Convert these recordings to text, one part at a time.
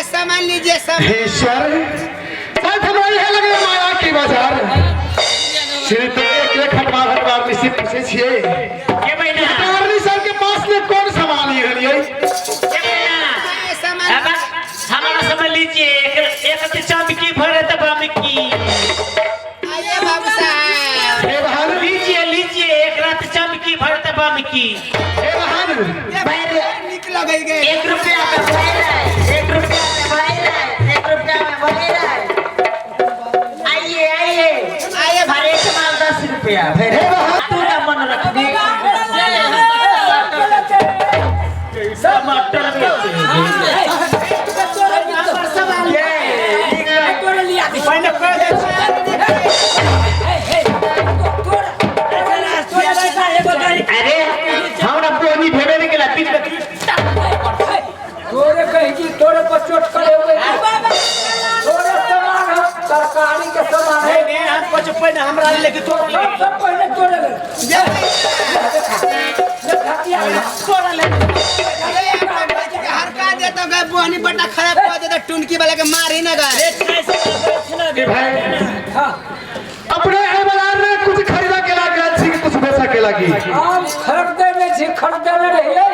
सामान लीजिए सब। हे ईश्वर, साथ हमरा इहे लगे माया के बाजार। सिर्फ एक एक हटवार हटवार में सिर्फ पूछे छिए। के बहिना? हटवारनी सर के पास में कौन सामान ये हलिए? के बहिना? सामान अब हमारा समझ लीजिए, एक एक चमकी भरे तो बमकी। आइए बाबू साहब। हे बहन। लीजिए लीजिए, एक रात चमकी भरे तो बमकी। हे बहन। निक लगे गए। 1 रुपया में भरे रहे, 1 रुपया में भरे रहे, 1 रुपया में भरे रहे। आइए आइए आइए। हर एक माल 10 रुपया। हे बहन। तू ना मन रखबी। टमाटर बेचे। पहले कह दे। अरे हमरा बोनी भेबे नहीं केला बीच में। तोरे कही की तोरे पर चोट करे हुए तोरे सामान है, तरकारी के सामान है। नहीं हम कुछ पहले हमरा लेके तोड़ ले। सब सब पहले तोरे ले। तोड़ ले। हरका देता गए बोहनी बटा खराब कर देता, टुनकी वाला के मार ही ना गए। ए भाई, हाँ। अपने ए बाजार में कुछ खरीदा के लागे छी कि कुछ बेचा के लागी? हम खरीदे नहीं छी, खरीदे नहीं रहिए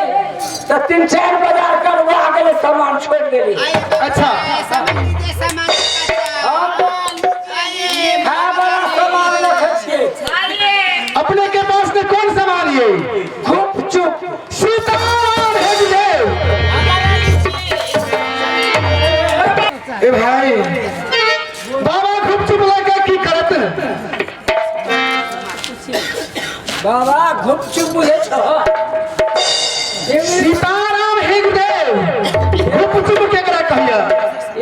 तो 3-4 बाजार करवा गेलै, सामान छोड़ देली। अच्छा। सामान लीजिए सामान। आइए। खाय वाला सामान रखै छियै। अपने के पास में कौन सामान ये? गुपचुप। सीताराम हे गुरुदेव। ए भाई, बाबा गुपचुप लगा की करत? बाबा गुपचुप बुझै छौ? सीताराम हे गुरुदेव, गुपचुप केकरा कहिया?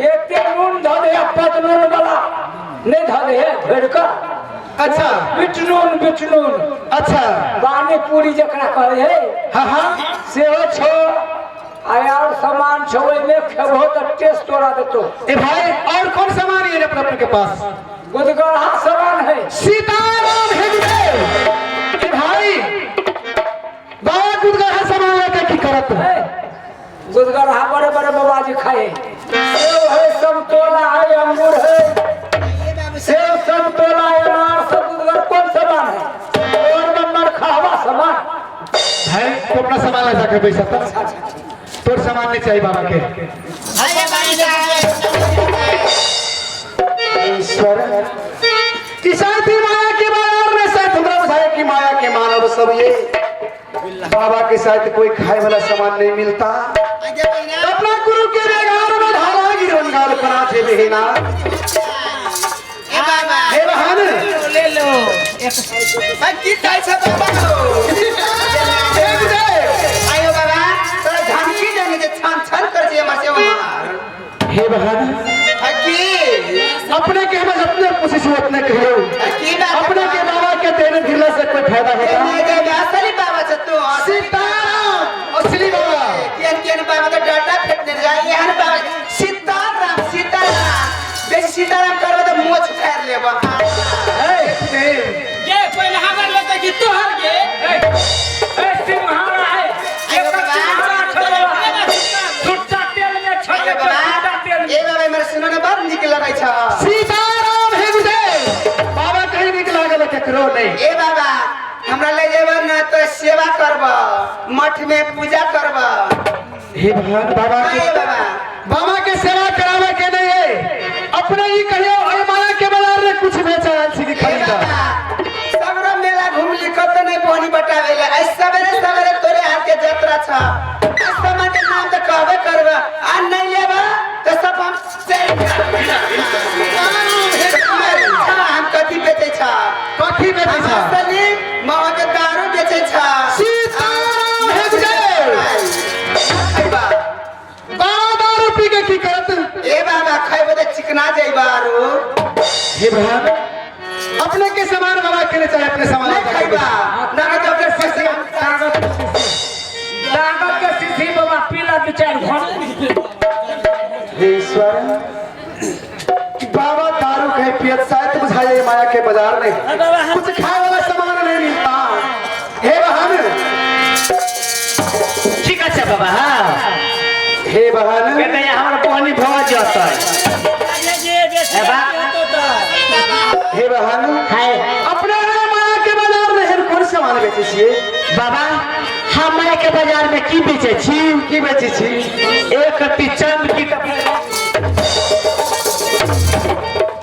एते नून धऽ दे, पद नून वाला नहीं धऽ दे भरि कऽ। अच्छा। बिटनून बिटनून। अच्छा। पानी पूरी जकरा कहै है। हाँ हाँ। सेहो छौ आ और सामान छौ, ओहिमे खेबहो तऽ टेस्ट तोरा देतो। ए भाई, और कौन सामान है अपने अपने के पास? गुदगढ़ा सामान है। सीताराम हेगड़े। ए भाई, बाबा गुदगढ़ा सामान लेके की करत? है। गुदगढ़ा बड़े बड़े बाबाजी खाए। सेब है, समतोला है, अंगूर है। ये बाबू। सेब, समतोला, अनार सब गुदगढ़ कौन सामान है? और नंबर खावा सामान। भाई, तू अपना सामान ले जाके पैसा था, तोर सामान नहीं चाहिए बाबा के। अरे बाबू साहब। ईश्वर कि शायद ही माया के बाजार में शायद हमरा बुझाए कि माया के मानव सब ये बाबा के साथ कोई खाए वाला सामान नहीं मिलता। अरे बहिना। अपना गुरु के बेगार में धारा गिरवन गाल बना छे बहिना। ए बाबा। हे बहन। ले लो भाई, की खाइ छ बाबा हो? हे गुरुदेव। आयो बाबा, तोरा धमकी देने जे छन छन कर छे हमर से मार। हे बहन। आ की? अपने के हम अपने पूछे छी, अपने कहियो। आ की बात? अपने के बाबा के देने भिरला से कोई फायदा होता? नहीं दे, असली बाबा छ तू। सीताराम असली बाबा। केन केन बाबा तो डाटा फेटने जाए, एहन बाबा। सीताराम सीताराम, बेसी सीताराम करबो तो मोछ उखाड़ लेबो। हे। ये पहले हमर लेते कि तोहर गे? ए, सिंघाड़ा है। आयो बाबा। सिंघाड़ा छौ। सुट्टा तेल में आयो छौ। बाबा। सुट्टा तेल में। ए बाबा, हमर सुनो न, बड़ नीक लगै छ। सीताराम हे गुरुदेव। बाबा कहीं निक लागल केकरो नहीं। ए बाबा, हमरा ले जेब न तो सेवा करब, मठ में पूजा करब। हे भगवान, बाबा ए के बाबा। बाबा के सेवा करावे के नहीं है, अपने ही कहियो, अरे माया के बाजार में कुछ बेचा आयल छी कि ए खरीदा? बाबा, सगरो मेला घुमली, कत नहीं बोनी बटावेला। ऐ सवेरे सवेरे तोरे हाथ के जतरा छ। ऐ सामान के नाम तो कहबे करब, आ नहीं लेब तो सब हम चल। हम कथी बेचै छ? कथी बेचै हम छ? असली मावा के दारू बेचै छ। सीताराम हे गुरुदेव। खैबा? बाबा दारू पी के की करत? ए बाबा, खैबे त चिकना जइबा आरू। हे भगवान, अपने के सामान बाबा के चाहे, अपने सामान नहीं लगा के खैबा ना तो अपने पैसे। कागज के शीशी, कागज के शीशी बाबा पीला दू चारि घोंट। हे ईश्वर, बाबा दारू के पियत शायद बुझाइए माया के बाजार में कुछ खाए वाला सामान नहीं मिलता। हे बहन। ठीक আছে बाबा, हाँ। हे बहन। कहते हैं हमारा पानी भर जाता है। ए बा। हे बहन। हाय। अपने यहाँ माया के बाजार में हेर कौन सामान बेचे छिए? बाबा, हम माया के बाजार में की बेचे छी? की बेचे छी? एक रत्ती चंद की।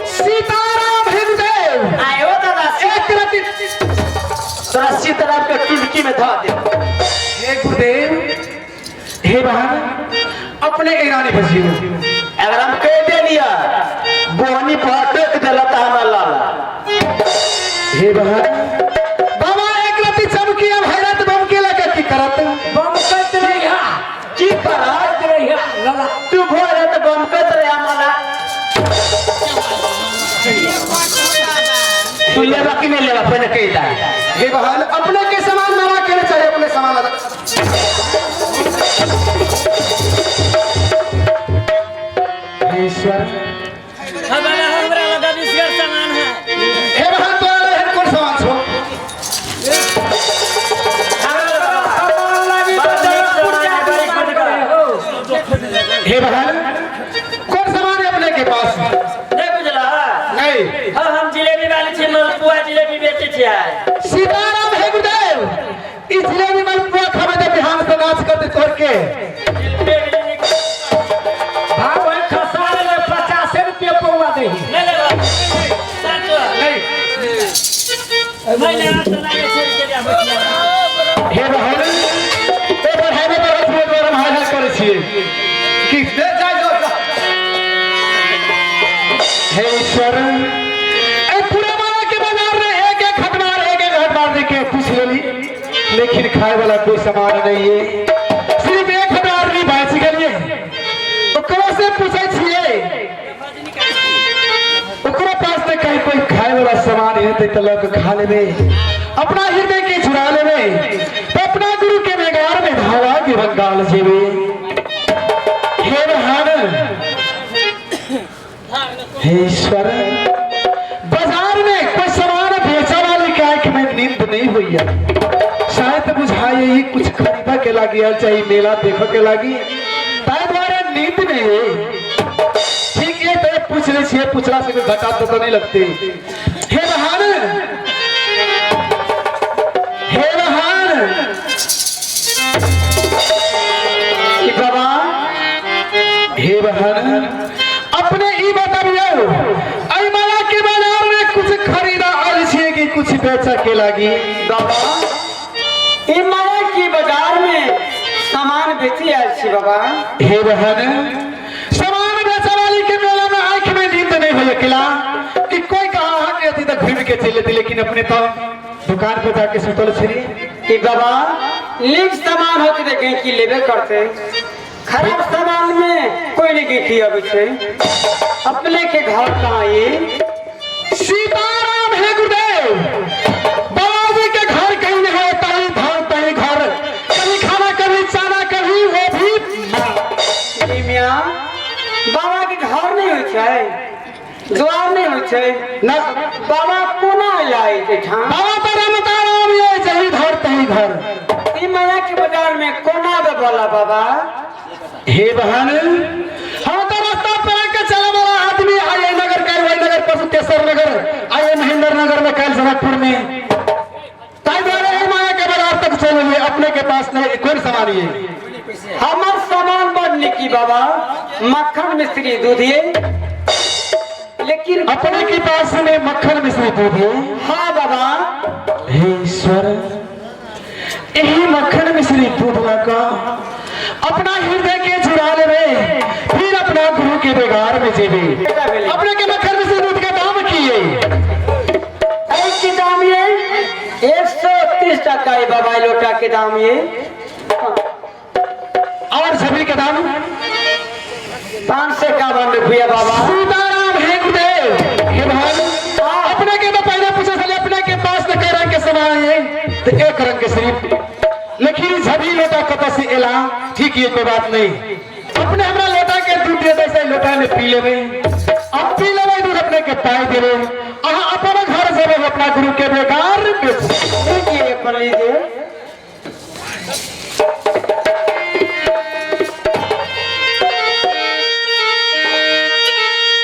सीताराम हे गुरुदेव। आयो दादा। एक रत्ती तोरा सीताराम के टुटकी में धो दे। हे गुरुदेव, हे बहन, अपने ईरानी बजियो। अगर हम कह देलिया बोहनी फटक दिला त हमरा लाला। हे बहन, बाबा एक रत्ती चमकी अब हैरत बम के लगा की करत? बमकैत रहिया। की करत? करत रहिया लला। तू भोरे त बमकत रहे मला। तू लेबा कि नहीं लेबा, पहले कह दा। हे बहन, अपने के सामान बाबा के चाहिए, अपने सामान लगा। हे ईश्वर। हाँ बाबा, हमरा लगा बिस्कर सामान है। हे बहन, तोरा लग कौन सामान छो? सामान लागी तो पुर्जा दुकान करे हो। हे बहन, कौन सामान है अपने के पास? नहीं बुझला? नहीं। हाँ, हम जिलेबी वाली छी, मलपुआ जिलेबी बेचे छियै। सीताराम हे गुरुदेव। ई जिलेबी मलपुआ खाबे त बिहान से नाच करते तोड़ के। भाव है खसा ले, 50 रुपये पौआ देही। नहीं लेबा सात? नहीं। नहीं लेबा तो नहीं, छोड़ के जा बैठिया। हे बहन, ए बढ़ावे पर रथ में हम हाय हाय करै छियै कि दे जा जो जा। हे ईश्वर, ए पूरा माला के बाजार में एक एक खटमार, एक एक खटमार के पूछ लेली, लेकिन खाए वाला कोई सामान नहीं है। सिर्फ एक हजार नहीं बच गेलिए, ओकरो से पूछै छियै, ओकरो पास नहीं कहीं कोई खाए। खाए वाला सामान हेतै तऽ लऽ के खा लेबै, अपना हृदय के छुड़ा लेबै, तऽ अपना गुरु के बेगार में धावा के बंगाल जेबै। हे महान, हे ईश्वर, बाजार में कोई सामान बेचे वाले के आंख में नींद नहीं हुई है। शायद बुझाए ही कुछ खरीदा के लागी आयल चाहे मेला देखे के लागी, ताहि द्वारे नींद नहीं है। ठीक है, तो पूछ ले छिए, पूछला से कोई घाटा तो नहीं लगते। हे महान, हे महान, ई बाबा, हे बहन, अपने ई बताबियो, आई माया के बाजार में कुछ खरीदा आयल छिए कि कुछ बेचा के लागी? बाबा, ई माया के बाजार में सामान बेची आयल छी बाबा। हे बहन, सामान बेचा वाली के मेला में आंख में नींद नहीं हो अकेला कि कोई कहा अहाँ के अथी तक घूम के चल लेती, लेकिन अपने तो दुकान पर जाके सुतल छली। ई बाबा, नीक सामान होते तऽ गैंकी लेबे करते, खराब सामान में कोई नहीं गैंकी अबै छै। अपने के घर कहाँ ये? सीताराम हे गुरुदेव, बाबा के घर कहीं नहीं है, तही धान तही घर, कभी खाना कभी चाना कभी वो भी। ई मियाँ, बाबा के घर नहीं होइ छै, द्वार नहीं होइ छै न। बाबा कोना अयला एहिठाम? बाबा तो रमता राम ये जही घर तही घर। ई माया के बाजार में कोना आबे वाला बाबा? हे बहन, हम तो रास्ता पर के चले वाला आदमी, आये नगर काल वही नगर, परसों तेसर नगर आये महेंद्र नगर में, काल जनकपुर में, ताई द्वारे हे माया के बाजार तक चले लिए। अपने के पास नहीं कोई सामान ये? हमर सामान बड़ निकी बाबा, मक्खन मिश्री दूध ये, लेकिन अपने के पास में मक्खन मिश्री दूध है? हाँ बाबा। हे ईश्वर, यही मक्खन मिश्री दूध लगा अपना हृदय के चुरा लेवे, फिर अपना गुरु के बेगार में जेबे। अपने के मक्खन मिश्री दूध के दाम की है? एहि के दाम ये 130 टका है बाबा, लोटा के दाम ये। और सभी के दाम? 551 रुपया बाबा। सीताराम हे गुरुदेव। हे भगवान, अपने के तो पहले पूछे छले अपने के पास तो कई रंग के सामान है, तो एक रंग के सिर्फ, लेकिन सभी लोटा कत से एला? ठीक ये कोई बात नहीं, अपने हमरा लोटा के दूध दे दे, लोटा में पी लेवे। अब पी लेवे दूध, अपने के पाई देवे, अहाँ अपन घर जेबे अपना गुरु के बेकार में। ठीक है, पर लीजिए।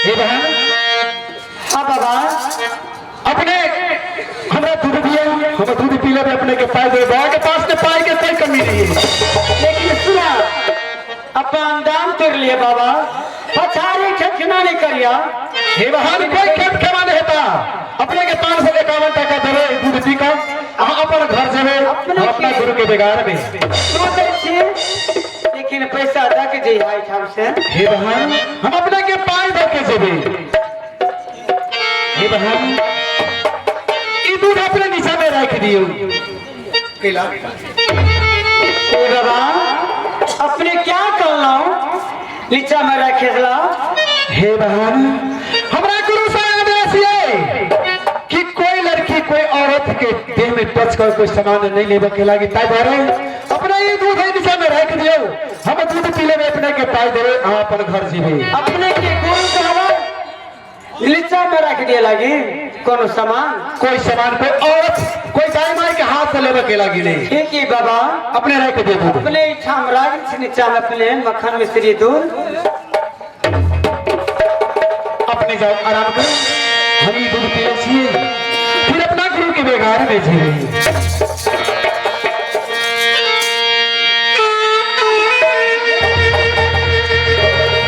हे बहन। हाँ बाबा। अपने हमरा दूध दिया, हम दूध पी लेवे, अपने के पाई देवे। बाबा के पास में पाई के कोई कमी नहीं है। लेकिन सुना, अपन दाम तोड़ लिए बाबा, पछाड़ी ठेठना नहीं करिया। हे बहन, कोई खेत खेमा नहीं होता। अपने के 551 टका देवे, दूध पी का अहाँ अपन घर जेबे अपना गुरु के बेगार में। दूध दै छी, लेकिन पैसा दऽ के जइहा एहिठाम से। हे बहन, हम अपने के पाई दऽ के जेबे। हे बहन, ई दूध अपने नीचा में राख दियो। कैला? ए बाबा, अपने क्या कहलहुँ नीचा में रखे? हे बहन, हमरा गुरु से आदेश ये कि कोई लड़की कोई औरत के देह में टच कर कोई सामान नहीं लेवे के लागी, ताई द्वारे अपने ये दूध है नीचा में रख दियो। हम दूध पी लेवे, अपने के पाई देवे, अहाँ अपन घर जीवे। अपने के गुरु कहवा नीचा में रख दिए लागी कोनो सामान? कोई सामान कोई औरत कोई दाई माई के हाथ से लेवे के लागी नहीं। ठीक है बाबा। अपने रख दे दूध। अपने इच्छा राख छी नीचा में अपने मक्खन मिश्री दूध। अपने जाओ आराम करो, हम ई दूध पी छिए, फिर अपना गुरु के बेगार में जीवे।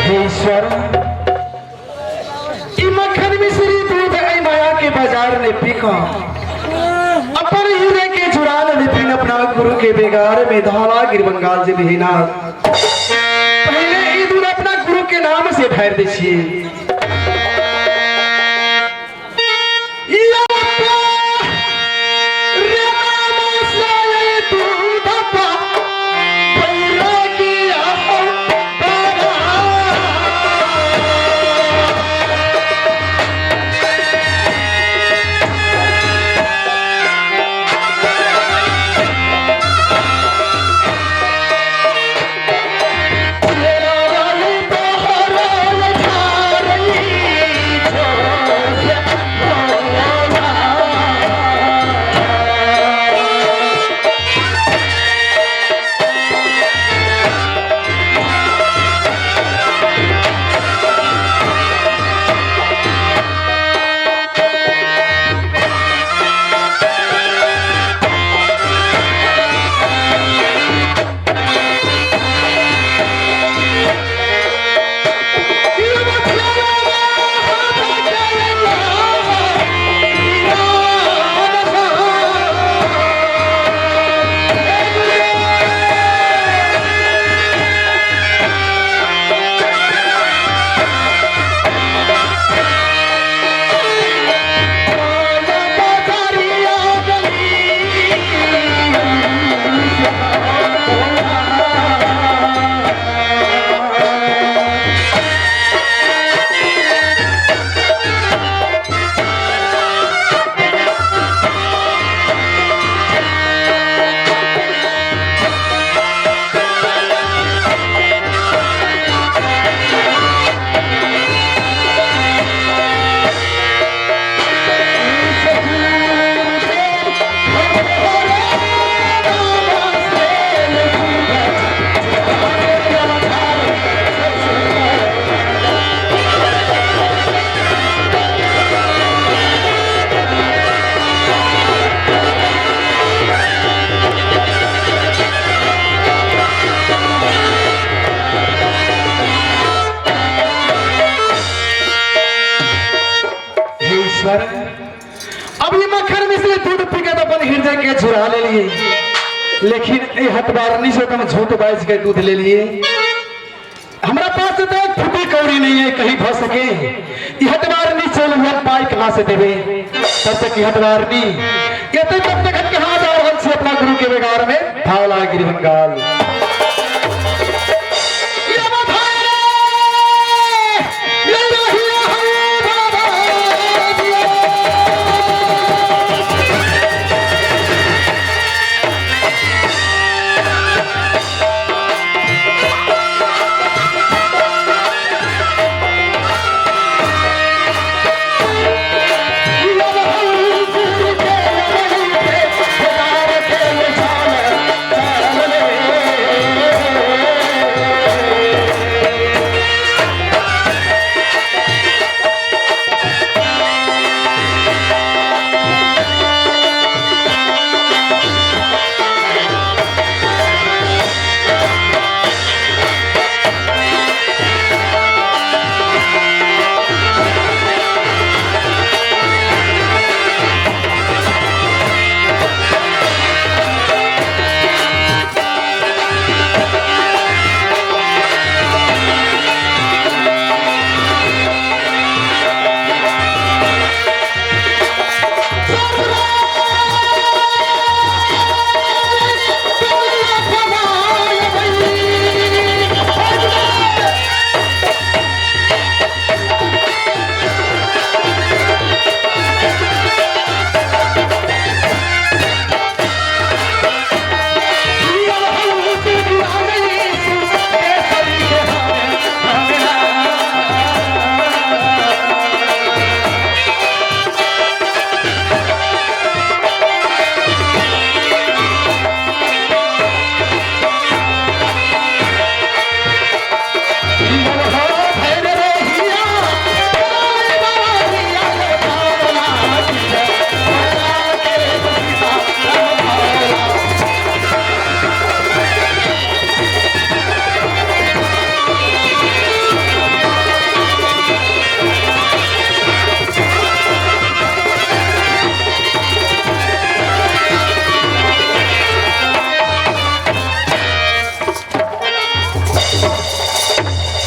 हे ईश्वर, ई मक्खन मिश्री दूध ऐ माया के बाजार में पीका अपन हृदय के चुरा ले, फिर अपना गुरु के बेगार में धाला गिर बंगाल से भी। पहले ई दूध अपना गुरु के नाम से भर दे छिए। या रे नाम से दूध पा बैरागिया बाबा। हृदय के चुरा ले लिए, लेकिन ए हटबारनी से तुम झूठ बाज के दूध ले लिए। हमरा पास तो एक फूटी कौड़ी नहीं है कहीं भ सके। ई हटबारनी चल हुआ पाई कहाँ से देवे? तब तक ई हटबारनी कहते तब तक हम कहाँ जा रहल छी अपना गुरु के बेगार में भावला गिरी बंगाल।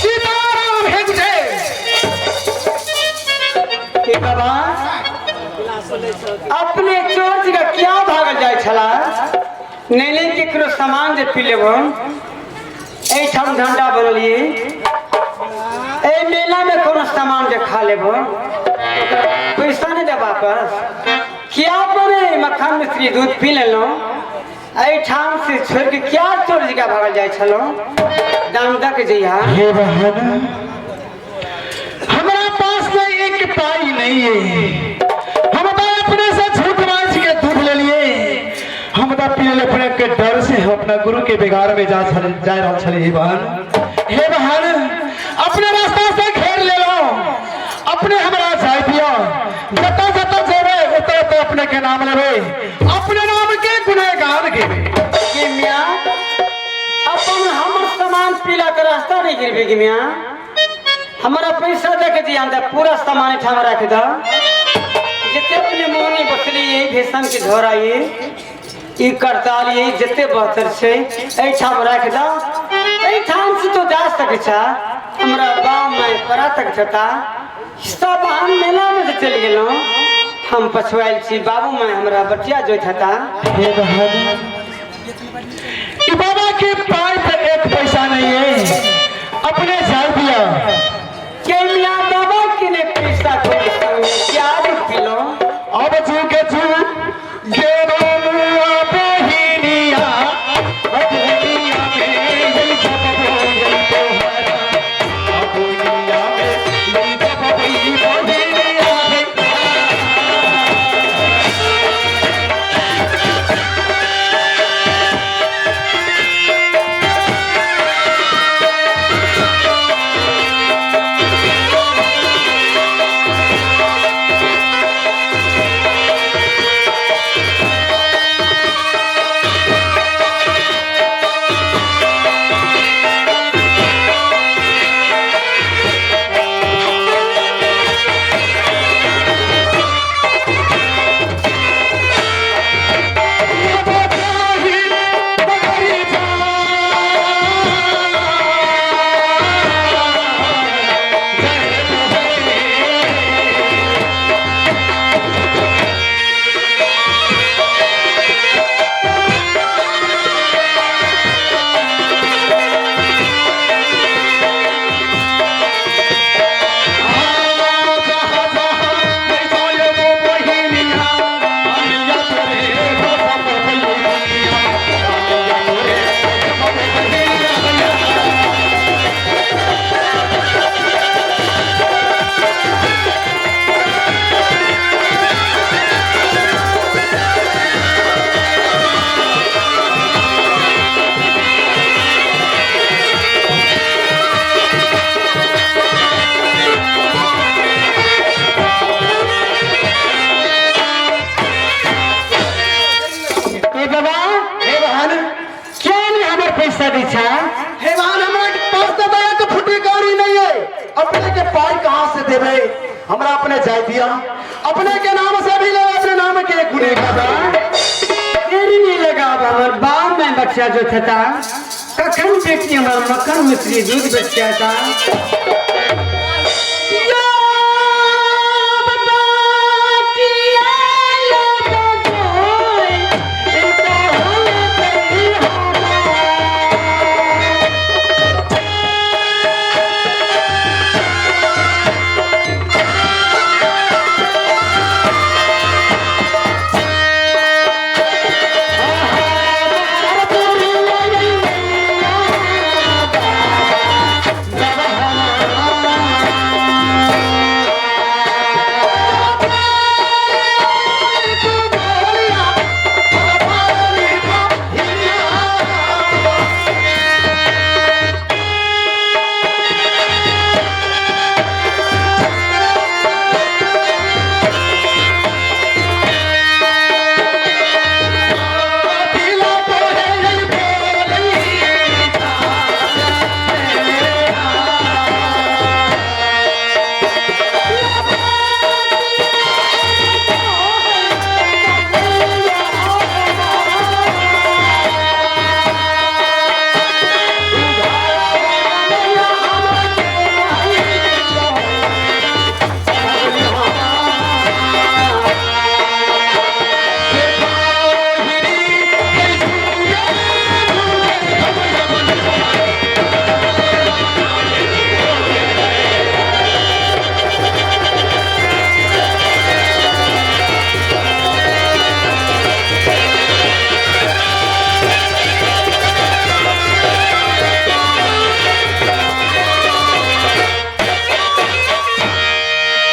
सीताराम हे गुजे के बाबा अपने चोर जी का क्या भागल जाय छला? नैने केकरो सामान जे पी लेबो। एहिठाम झंडा बनलिए, एहि मेला में कोनो सामान जे खा लेबो पैसा नहीं दे वापस। क्या बने मक्खन मिश्री दूध पी लेलहुँ, एहिठाम से छोड़ के क्या चोर जी का भागल जाय छलो? दाम दऽ के जइहा। हे बहन, हमारा पास में एक पाई नहीं है। हम तो अपने से झूठ बाज के दूध ले लिए। हम तो पी ले अपने के डर से हम अपना गुरु के बेगार में जा रहल छले। हे बहन, हे बहन, अपने रास्ता से घेर ले लो, अपने हमरा जाय दिया। जता जता जेबे उतना उतना अपने के नाम लेबे, अपने नाम के गुनेगान गेबे। कि मियाँ अपन हमर सामान पीला के रास्ता नहीं गिरबे कि मियाँ? हमारा पैसा दे के दिया, पूरा सामान ठाम रख द। जिते अपने मोहनी बसली यही भेसन के झोरा ये ई करताल ये जिते बहतर छे एहिठाम रख द। एहिठाम से तो जा सके छा, हमरा बाप माय परा तक छता। सब हम मेला में से चल गेलहुँ, हम पछुआल छी, बाबू माय हमरा बटिया जोइत हता। हे बहन, ई बाबा के पाई पर एक पैसा नहीं है, अपने जाय दिया। के मियाँ बाबा के ने पैसा थोड़ी संग में क्या पिलो? अब चूके चू गे बबुआ बहिनिया, बहिनिया में यही जब बोल तोहरा, बहिनिया में यही जब बोल बहिनिया में। ने पैसा दै छा? हे बहन, हमरा के पास तो दया के फूटी कौड़ी नहीं है, अपने के पाई कहाँ से देवे? हमरा अपने जाय दिया, अपने के नाम से भी ले, अपने नाम के एक गुने का देरी नहीं लगा हमर बाप में बच्चा जो था, कखन बेटी हमर मक्खन मिश्री दूध बच्चा था।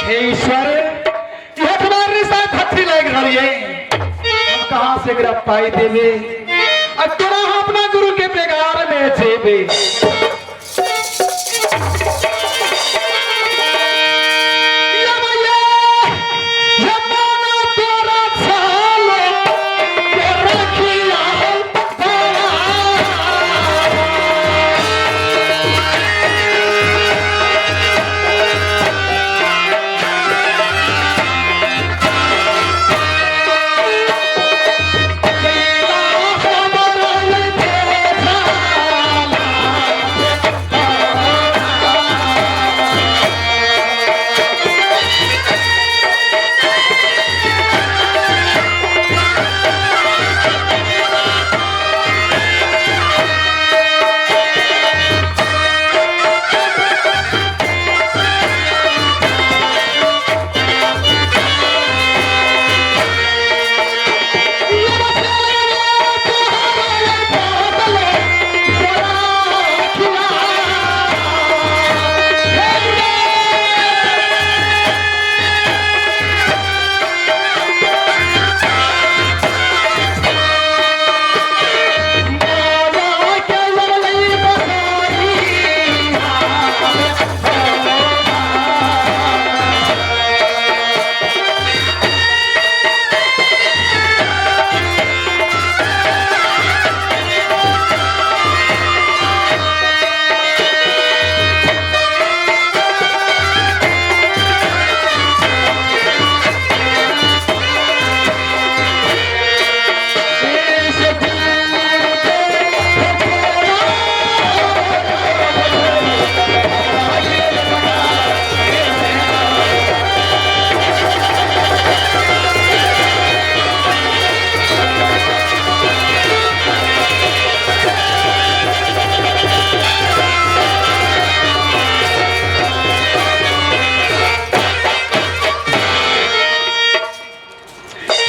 हे ईश्वर, यह तुम्हारे साथ हथी लग रही है, हम कहाँ से एकरा पाई देवे? और तोरा हम अपना गुरु के बेगार में जेबे। या भैया, जमाना तोरा छालो, के रखिया हम तोरा।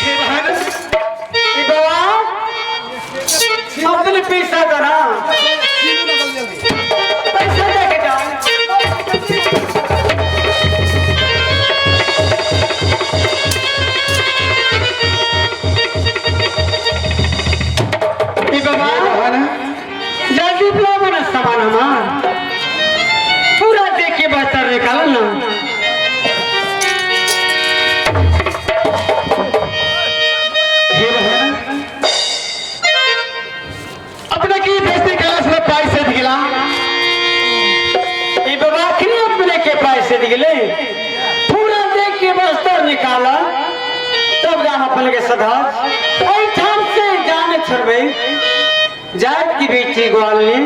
हे बहन, ई बाबा, अपने पैसा दो ना, पैसा दे के जाओ। ई बाबा, जल्दी बुलाओ ना सामान हमार पूरा देख के बस्तर निकालो ना। हे बहन, अपने की बेइज्जती केला से पाई से गेला। ई बाबा अखनी अपने के पैसे दिले पूरा देख के बस्तर निकाला तब दाम अपने के सधा एहिठाम से जाने छोड़बे। जात की बेटी ग्वालनी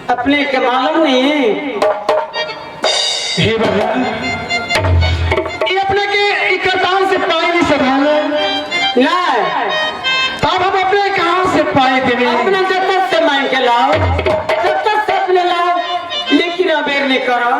अपने के मालूम नहीं है। हे बाबा, ये अपने के ई करतान से पाई नहीं सधाले। नहीं। तब हम अपने कहाँ से पाई देवे? अपने जब से मांग के लाओ, जब तक से अपने लाओ, लेकिन अबेर नहीं करो।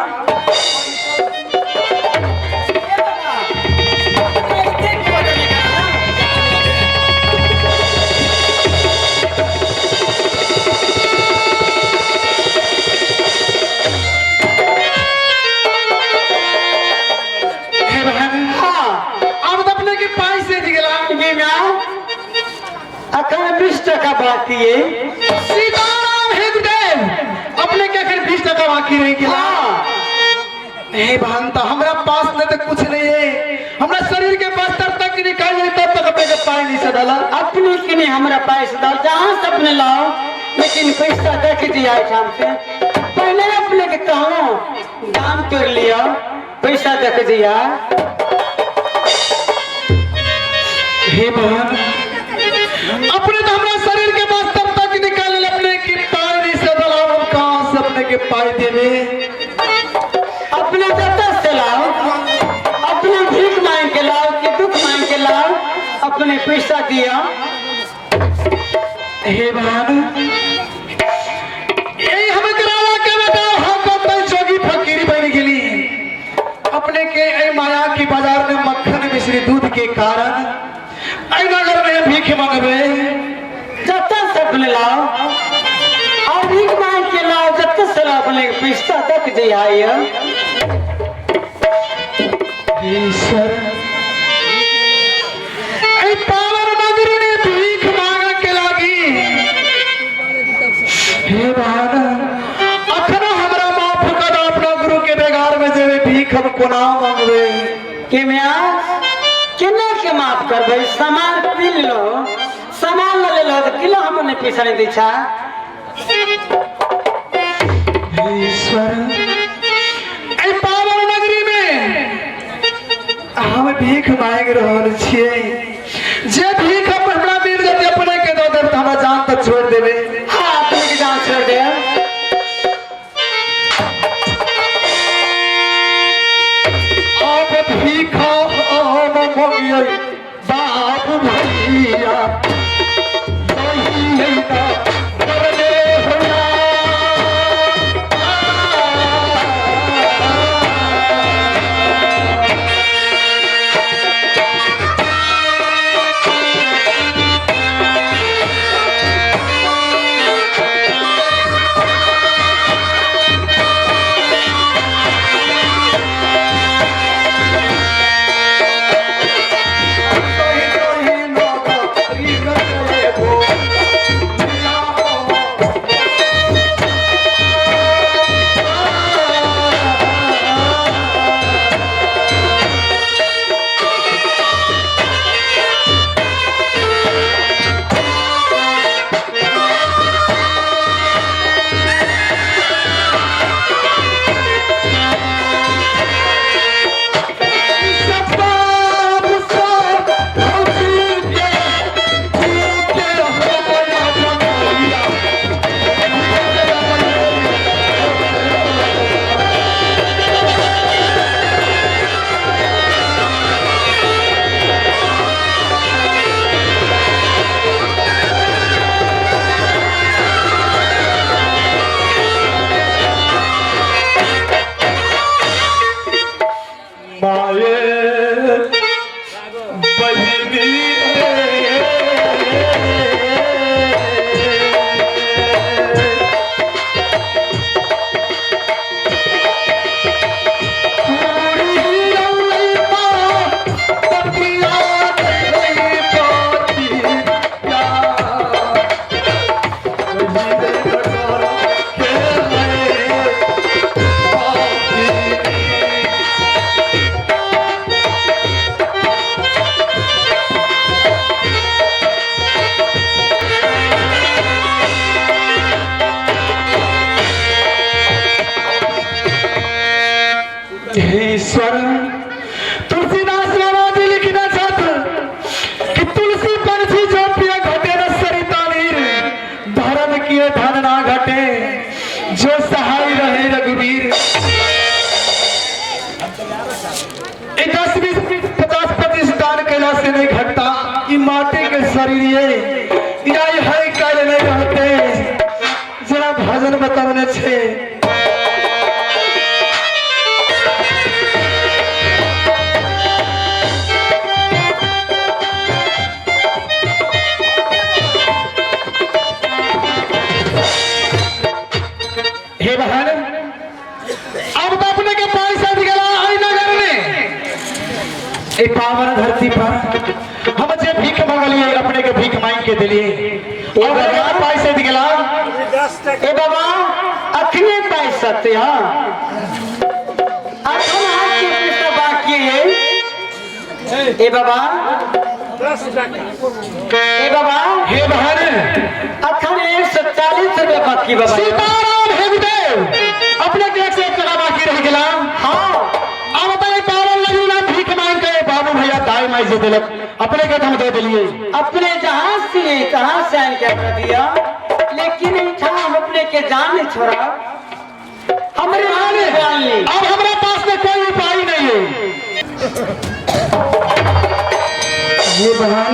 हे बहन, हाँ। अब तो अपने के पाई से गेला। अखन 20 टका बाकी है। सीताराम हे गुरुदेव, अपने के अखन 20 टका बाकी रह गेला। हाँ। हे बहन, तो हमरा पास नहीं तो कुछ नहीं है। हमरा शरीर के बस्तर तक निकाल नहीं तब तक अपने के पाई नहीं सदाला। अपने के नहीं हमरा पैसा दाल जहाँ से अपने लाओ, लेकिन पैसा देख दिया एठाम से। पहले अपने के कहो दाम तोड़ लिया, पैसा देख दिया। हे बहन, अपने तो हमरा शरीर के बस्तर तक निकाल अपने की पाई नहीं सदाला, हम कहाँ से अपने के पाई देवे? अपने जतन से लाओ, अपने भीख मांग के लाओ कि दुख मांग के लाओ, अपने पैसा दिया। हे बहन, यही हम करावा के बताओ, हम अपन जोगी फकीरी बन गेली। अपने के ए माया की बाजार में मक्खन मिश्री दूध के कारण ऐ नगर में भीख मंगबे। जतन से अपने लाओ और भीख मांग के लाओ, जतन से लाओ अपने पैसा तक दिया। ईश्वर, ऐ पावन नगरी ने भीख मांग के लागी। हे बहन, अखनो हमरा माफ कर, अपना गुरु के बेगार में जेबे भीख हम कोना मांगबे? के मिया केना के माफ करबै? सामान पी लो, सामान ले लो, तो किलो हम नहीं पैसा नहीं दै छा। ईश्वर, ऐ पावन नगरी में हम भीख मांग रहल छियै। जे भीख हम हमरा मिल जेतै अपने के दऽ देब, तऽ हमरा जान तऽ छोड़ि देबै। हाँ, अपने के जान छोड़ दे। अब भीख हम मंगियै बाप भैया, यही ना करले होया। जो सहाय रहे रघुवीर। ई 10 20 50 25 दान कैला से नहीं घटता। ई माटी के शरीर ये या है काल नहीं रहते। जरा भजन बताने छे। हे बहन, अब तो अपने के पैसा दिगला आई नगर में ए पावन धरती पर हम जे भीख मंगलिए अपने के भीख मांग के दिलिए और अगर पैसा दिगला। ए बाबा, अखने पैसा ते हाँ अखन हाथ के पैसा बाकी है। ए बाबा, ए बाबा, हे बहन, अखन 140 रुपया बाकी बाबा। सीताराम हे गुरुदेव, अपने के 101 टका बाकी रह गेला। हाँ। अब बताइए पावन लगी ना भीख मांग के बाबू भैया दाई माई से दिलक अपने के हम दे दिलिए। अपने जहां से कहां से आन के अपना दिया, लेकिन ऐठा हम अपने के जान नहीं छोड़ा। हमरे हाथ में जान ली। अब हमारे पास में कोई उपाय नहीं है। ये बहन,